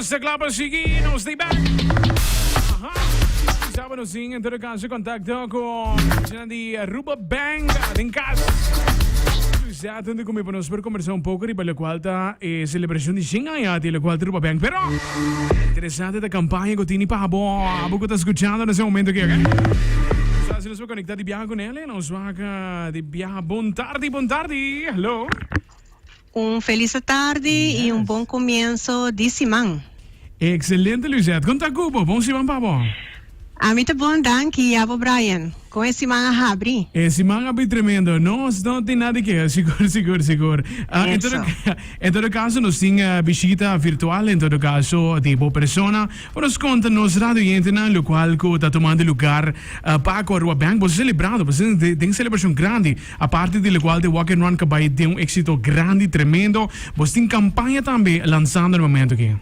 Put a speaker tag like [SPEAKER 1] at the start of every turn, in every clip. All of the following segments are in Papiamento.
[SPEAKER 1] Nos ta kla pa sigui, nos ta back. Aha. Sa nos tin en todo caso contacto cu personanan di Aruba Bank den cas. Sa tanto cu mi pa nos por conversa un poco riba locual ta e celebracion di 100 aña di locual ta Aruba Bank. Pero interesante ta campaña cu tini pa abo, abo cu ta escuchando na ese momento aki, ok? Sa si nos por conecta di biaha con ele, nos wak di biaha. Bon tardi, bon tardi. Hello.
[SPEAKER 2] Un felis atardi y un bon comienso di siman.
[SPEAKER 1] Excelente Luisette, con ta cu bo? Bon siman pa bo.
[SPEAKER 2] Ami ta bon danki, y abo Brian? Con e siman a habri?
[SPEAKER 1] E siman a habri tremendo, nos no tin nada di keha, sigur sigur sigur. En todo en todo caso nos tin bishita virtual en todo caso di bo persona pa nos conta nos radio oyentenan locual cu ta tumando lugar pa cu Aruba Bank. Bo ta celebrando, bo ta den celebracion grandi. Aparte di locual de Walk and Run cabay den un exito grandi tremendo, bos tin campaña tambe lanzando na momento aki.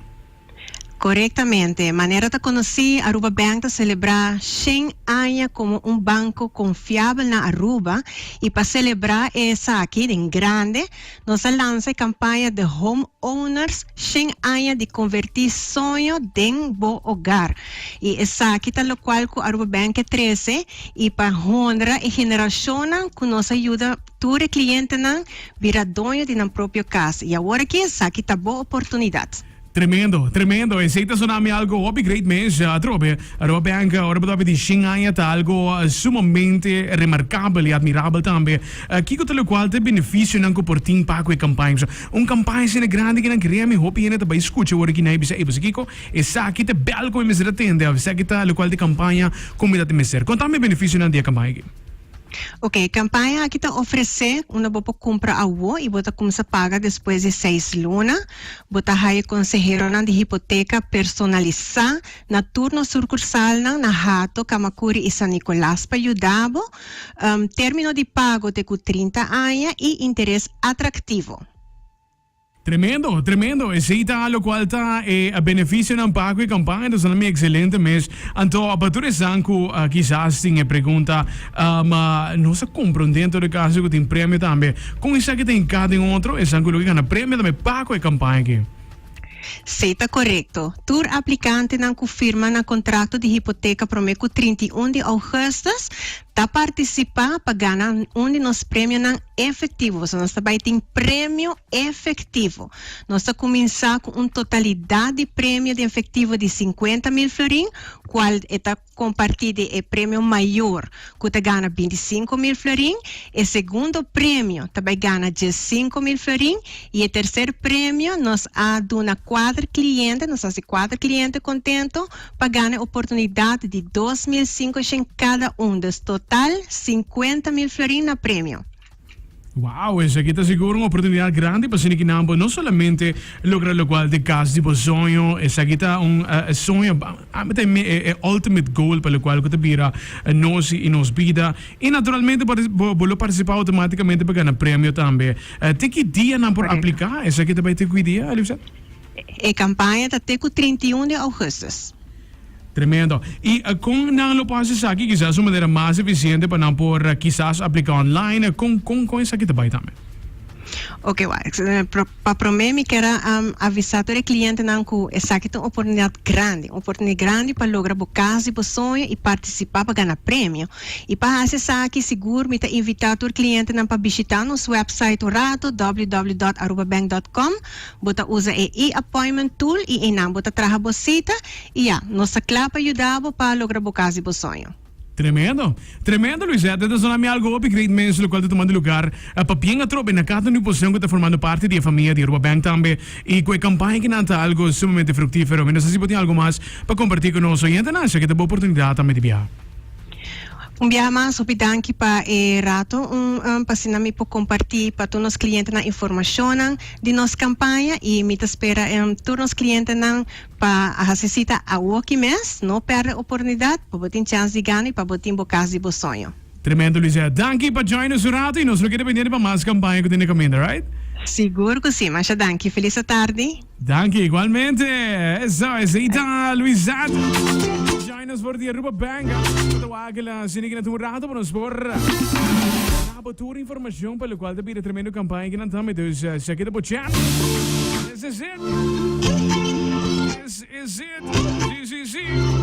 [SPEAKER 2] Corectamente. Manera ta conoci, Aruba Bank ta celebra shen aña como un banco confiabel na Aruba y pa celebra esaki den grande, nos a lansa e campaña The Home Owners shen aña di converti soño den bo hogar. Y esaki ta locual cu Aruba Bank ke trece y pa honra e generacionnan cu nos a yuda tur e clientenan bira doño di nan propio cas. Y awor aki esaki ta bo oportunidad.
[SPEAKER 1] Tremendo, tremendo. Esey ta sona mi algo hopi great mes. Atrobe, Aruba Bank ora bo ta papia di shen aña ta algo sumamente remarcabel y admirabel tambe. Kico ta locual ta e beneficionan cu por tin pa cu e campaña? Pasobra un campaña asina grandi kinan crea mi hopi hende ta bay scucha awor aki nan y bisa, ey, bo sa kico? Esaki ta bel cu mi mester a tende of esaki ta locual ta e campaña cu mi ta tin mester. Conta mi e beneficionan di e campaña aki.
[SPEAKER 2] Ok, e campaña aki ta ofrece unda bo por cumpra awo y bo ta cuminsa paga despues di seis luna. Bo ta haya conseheronan di hipoteca personalisa na tur nos sucursalnan na Hato, Camacuri y San Nicolas pa yuda bo. Termino di pago te cu 30 aña y interes atractivo.
[SPEAKER 1] Tremendo, tremendo. Esey ta locual ta e beneficionan pa cu e campaña. Entonces nan mi excelente mes. Anto pa tur esnan cu kisas tin e pregunta, ma nos a comprende en todo caso cu tin premio tambe. Con esaki ta hinca den otro? Esnan cu lo ke gana premio tambe pa cu e campaña aki.
[SPEAKER 2] Esey ta corecto. Tur aplicantenan cu firma nan contrato di hipoteca prome cu 31 di augustus ta participa pa gana un di nos premionan efectivo. Pasobra nos ta bay tin premio efectivo. Nos ta cuminsa cu un totalidad di premio di efectivo di 50 mil florin, cual e ta comparti di e premio mayor cu ta gana 25 mil florin. E segundo premio ta bay gana 15 mil florin y e tercer premio nos a duna cuater cliente, nos a haci cuater cliente contento pa gana e oportunidad di 2500 cada un, dus total 50 mil florin na premio.
[SPEAKER 1] Wow, esaki ta sigur un oportunidad grandi pa asina ki nan bo no solamente logra locual ta e cas di bo soño, esaki ta un soño, ami ta e ultimate goal pa locual cu ta bira nos y nos bida y naturalmente bo lo participa automaticamente pa gana premio tambe. Te ki dia nan por aplica? Esaki ta bay te ki dia, Elifzet?
[SPEAKER 2] E campaña ta te cu 31 di augustus.
[SPEAKER 1] Tremendo. Y con nan lo por haci esaki? Kisas un manera mas eficiente pa nan por kisas aplica online. Con, con, con esaki ta bay tambe?
[SPEAKER 2] Ok, wak. Pa prome mi kier a avisa tur e clientenan cu esaki ta un oportunidad grandi. Un oportunidad grandi pa logra bo cas di bo soño y participa pa gana premio. Y pa haci esaki sigur mi ta invita tur clientenan pa bishita nos website un rato, www.arubabank.com. Bo ta usa e e-appointment tool y eynan bo ta traha bo cita y ya, nos ta cla pa yuda bo pa logra bo cas di bo soño.
[SPEAKER 1] Tremendo! Tremendo Luisette, e ta sona mi algo hopi great mes locual ta tumando lugar pa bien atrobe na cada un di bosonan cu ta formando parti di e famia di Aruba Bank tambe y cu e campaña ki nan ta algo sumamente fructifero. Mi no sa si bo tin algo mas pa comparti cu nos oyentenan, esaki ta bo oportunidad tambe di biaha.
[SPEAKER 2] Un biaha mas hopi danki pa e rato un pa asina mi por comparti pa tur nos clientenan informacionnan di nos campaña y mi ta spera tur nos clientenan pa haci cita awoki mes, no perde oportunidad pa bo tin chance di gana y pa bo tin bo cas di bo soño.
[SPEAKER 1] Tremendo Lisette. Danki pa join nos un rato y nos lo keda pendiente pa mas campaña cu tin na caminda, right?
[SPEAKER 2] Sigur cu si. Masha danki. Feliz atardi.
[SPEAKER 1] Danki, igualmente. Eso, esey ta Luisette. Join nos for di Aruba Bank. Bo ta wak la sini ki na tuma un rato pa nos por da bo tur informacion pa locual ta bira tremendo campaña ki nan ta. Dus, esaki ta bo chance. This is it. Si.